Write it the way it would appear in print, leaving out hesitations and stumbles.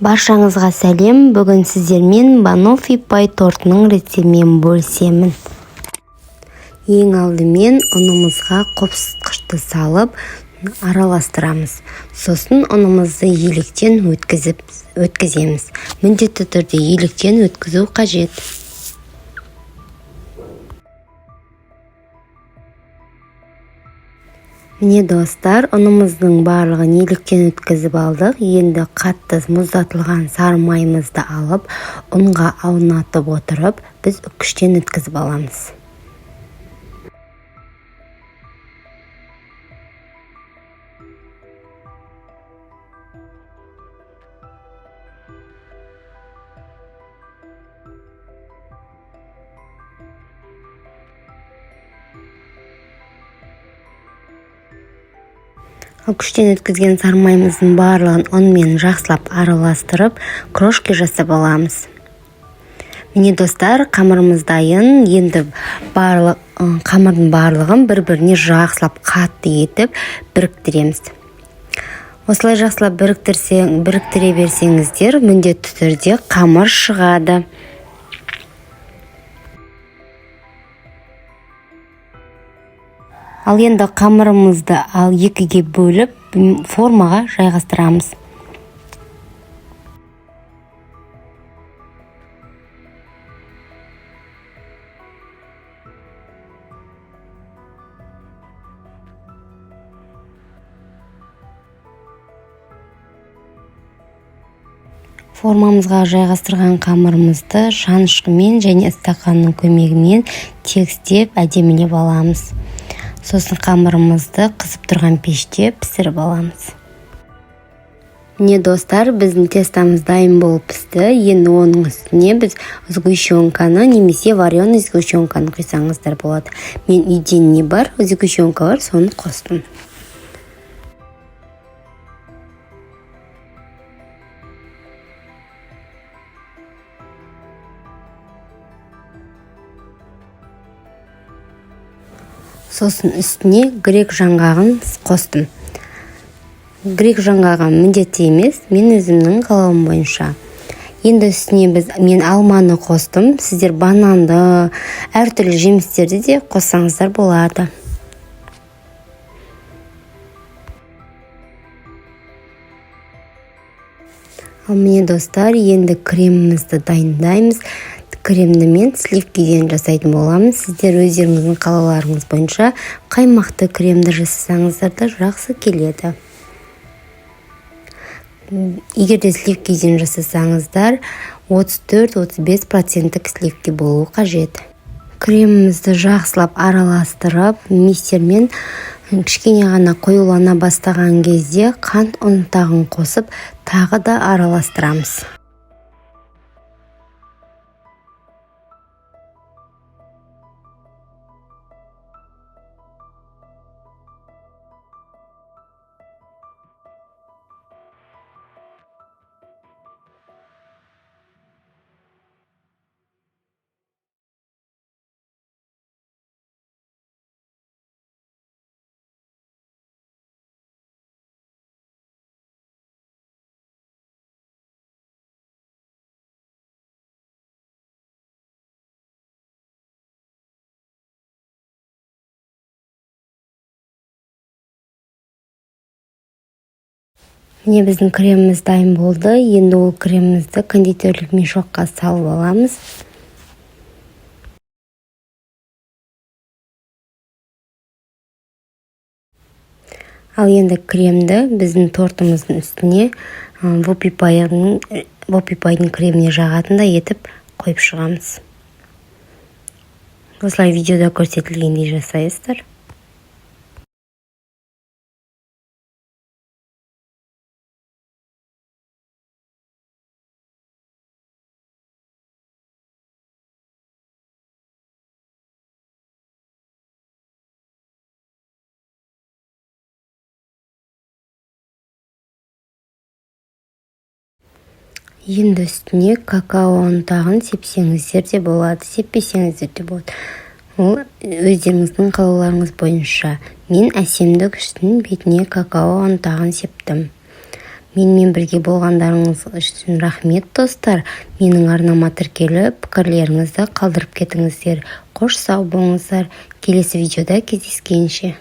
Баршаңызға сәлем! Бүгін сіздермен баноффи пай тортының рецептімен бөлісемін. Ең алдымен ұнымызға қопсытқышты салып араластырамыз. Сосын ұнымызды електен өткіземіз. Міндетті түрде електен өткізу қажет. Міне, достар, ұнымыздың барлығын електен өткізіп алдық. Енді қатты мұздатылған сары майымызды алып, ұнға аунатып отырып, біз үккіштен өткізіп аламыз. Үккіштен өткізген сары майымыздың барлығын ұнмен жақсылап араластырып, крошки жасап аламыз. Міне, достар, қамырымыз дайын. Енді барлық қамырдың барлығын бір-біріне жақсылап қатты етіп біріктіреміз. Осылай жақсылап біріктіре берсеңіздер, міндетті түрде қамыр шығады. Ал енді қамырымызды ал екіге бөліп, формаға жайғастырамыз. Формамызға жайғастырған қамырымызды шанышқымен және стақанның көмегімен тегістеп, әдемілеп аламыз. Сосын қамырымызды қызып тұрған пеште пісіріп аламыз. Міне, достар, біздің тестомыз дайын болып пісті. Енді оның үстіне біз сгущенканы немесе вареный сгущенканы құйсаңыздар болады. Мен үйде не бар, сгущенка бар, соны қостым. Сосын үстіне грек жаңғағын қостым. Грек жаңғағы міндетті емес, мен өзімнің қалауым бойынша. Енді үстіне мен алманы қостым. Сіздер бананды, әртүрлі жемістерді де қоссаңыздар болады. Ал міне, достар, енді кремімізді дайындаймыз. Кремді мен сливкиден жасайтын боламын. Сіздер өздеріңіздің қалауларыңыз бойынша қаймақты кремді жасасаңыздар да жақсы келеді. Егер де сливкиден жасасаңыздар, 34-35 проценттік сливки болуы қажет. Кремімізді жақсылап араластырып, миксермен кішкене ғана қоюлана бастаған кезде қант ұнтағын қосып, тағы да араластырамыз. Міне, біздің креміміз дайын болды. Енді ол кремімізді кондитерлік мешокқа салып аламыз. Ал енді кремді біздің тортымыздың үстіне вупи пайдың креміне жағатындай етіп қойып шығамыз. Осылай видеода көрсетілгендей жасайсыздар. Енді үстіне какао ұнтағын сепсеңіздер де болады, сеппесеңіздер де болады, ол өздеріңіздің қалауларыңыз бойынша. Мен әсемдік үшін бетіне какао ұнтағын септім. Менімен бірге болғандарыңыз үшін рахмет, достар! Менің арнама тіркеліп, пікірлеріңізді қалдырып кетіңіздер. Қош, сау болыңыздар! Келесі видеода кездескенше!